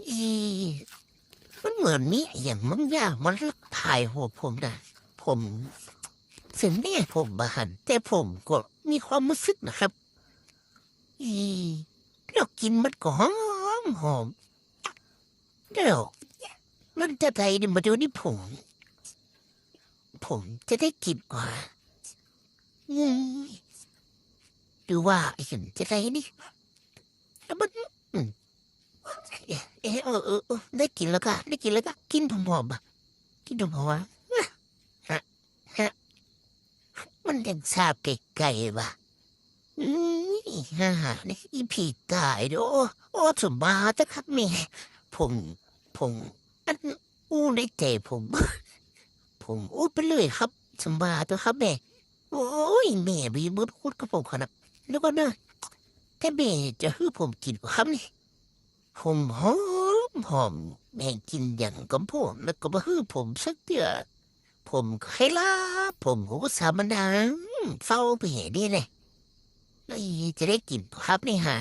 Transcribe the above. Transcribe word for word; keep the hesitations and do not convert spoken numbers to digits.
อี มันเหมือนมีอะหยังบางอย่างมาลักถ่ายหัวผมนะ ผม เสียงเนี่ยผมบ่หัน แต่ผมก็มีความรู้สึกนะครับ อี แล้วกลิ่นมันก็หอมหอม แล้วมันจะใดนี่ บ่าเดี่ยวนี้ผม ผมจะได้กลิ่นกว่า อืม หรือว่าไอ้เห็นจะใดนี่ แล้วมัน อืม เอ๊ะ เอ๊ะ เออ เออ เออ ได้กลิ่นแล้วก่ะ ได้กลิ่นแล้วก่ะ กลิ่นหอมๆ บ่ะ กลิ่นหอมๆ ว่ะ ฮะ ฮะ มันยังซาบไกลๆ ว่ะ อืม ฮ่า นี่อีผีต๋ายเด้อ โอ้ โอ้ สมมาเต๊อะครับแม่ ผม ผม อัน อู้ในใจ๋ผม ผมอู้ไปเลยครับ สมมาเต๊อะครับแม่ โอ้ย แม่บ่มีบุญคุณกับผมขนาด แล้วก็นะ แต่แม่จะหื้อผมกลิ่นบ่ครับนี่ ผมหอมหอม แม่กลิ่นหยังก็ผม แล้วก็บ่หื้อผมสักเตื้อ ผมใค่ลา ผมก็อุตส่าห์มานั่งเฝ้าแม่นี่แหละ แล้วอีจะได้กลิ่นบ่ครับนี่ฮะ